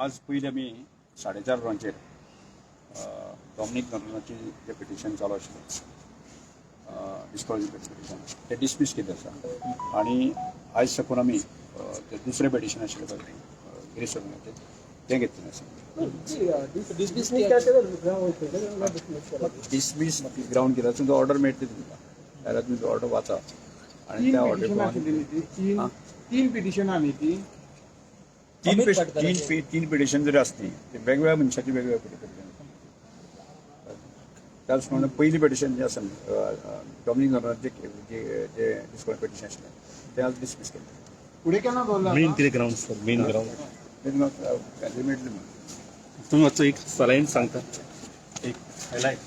आज पयलीं आमी 4:30 वरांचेर डॉमनीक नोरनाची जें पिटिशन चालू आशिल्लें, डिस्क्वॉलिफिकेशन पिटिशन, तें डिसमीस केल्लें आसा आनी आयज साकून आमी तें दुसरें पिटिशन आशिल्लें पळय गिरीश चोडणकाराचें, तें घेतलें आसा. डिसमिस. डिसमीस ग्रावंड केला. तुमचो ऑर्डर मेळटली तुमकां, जाल्यार तुमचो ऑर्डर वाचा आनी तीन त्या पिटिशन ऑर्डर आशिल्ली न्ही ती? तीन तीन पिटिशनां न्ही ती? तीन अमित तीन तीन पिटिशन जरी आसली, ते वेगवेगळ्या मनशाची वेगवेगळ्या पिटिशन. त्याच प्रमाणे पयली पिटिशन जें आसा डॉमिनीक नोरनाचें, जे जे डिस्कॉल पिटिशन आशिल्लें, तें आज डिसमीस केलें. फुडें केन्ना दवरला? मेन कितें ग्रावंड सर, मेन ग्रावंड? तें तुमकां मेळटलें म्हणून. तुम्ही मातसो एक सलायन सांगता, एक हायलायट.